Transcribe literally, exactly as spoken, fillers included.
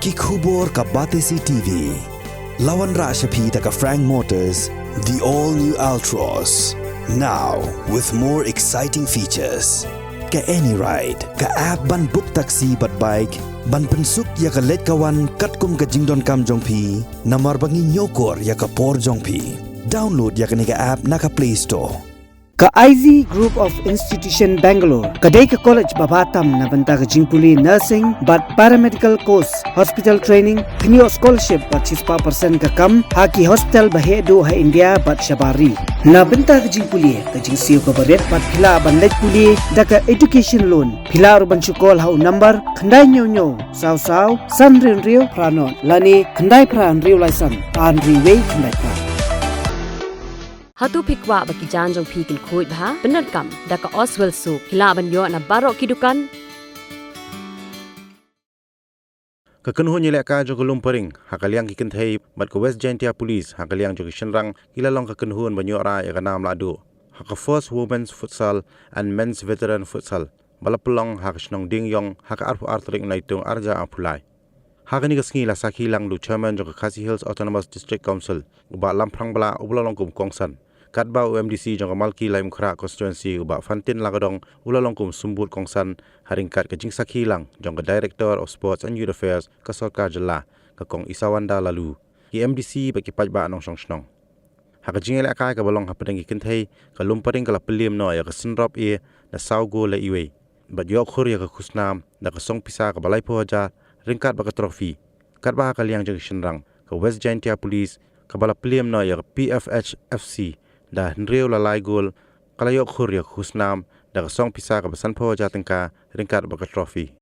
Ki khubor ka Batesi T V. La wanrah sha phi da ka Frank Motors, the all new Altroz. Now with more exciting features. Ka AnyRide, ka app ban book taxi bad bike, ban pynsuk ïa ka leit ka wan katkum ka jingdonkam jong phi, namar ba ngi ñiewkor ïa ka por jong phi. Download ïa kane ka app na ka Play Store. Ka I Z Group of Institution Bangalore ka dei ka college ba bha tam na bynta ka jingpule nursing bad paramedical course, hospital training, pynïoh scholarship bad shispah percent ka kam ha ki hospital ba heh duh ha India bad shabar ri. Na bynta ka jingpule, ka jingsiew kaba rit bad phi lah ban leit pule da ka education loan. Phi lah ruh ban shu call ha u number khyndai hynñiew hynñiew saw saw san hynriew hynriew phra nod lane khyndai phra hynriew lai san ar hynriew wei khyndai phra. Hato phi kwah ba ki jaiñ jong phi kin khuid bha? Pyndonkam da ka Oswell Soap. Phi lah ban ïoh na baroh ki dukan. Ka kynhun ïalehkai jong ka Lumparing ha ka liang ki kynthei bad ka West Jaintia Police ha ka liang jong ki shynrang ki la long ka kynhun ban ïoh rah ïa ka nam lahduh ha ka First Women's Futsal and Men's Veteran Futsal ba la pynlong ha ka shnong Diengiong ha ka arphew ar tarik Naitung arhajar arphew lai. Ha kane ka sngi la sakhi lang da u Chairman jong ka Khasi Hills Autonomous District Council, u Bah Lamphrang Blah, uba la long kum u kongsan. Katba u M D C jong ka Malki Laitumkhrah Constituency, u Bah Fantin Lakadong, u la long kum u symbud kongsan ha ryngkat ka jingsakhi lang jong ka Director of Sports and Youth Affairs ka Sorkar Jylla, ka Kong Isawanda Laloo, ki M D C bad ki paidbah nongshong shnong. Ha ka jingïalehkai kaba long hapdeng ki kynthei, ka Lumparing ka la pynliem noh ïa ka Synrop A da saw gol la iwei bad ïoh khur ïa ka khusnam da ka song pisa kaba laiphew hajar ryngkat bad ka trophy. Katba ha ka liang jong ki shynrang, ka West Jaintia Police kaba la pynliem noh ïa ka P F H F C da hynriew la lai gol, ka la ïoh khur ïa ka khusnam da ka song pisa kaba sanphew hajar tyngka ryngkat bad ka trophy.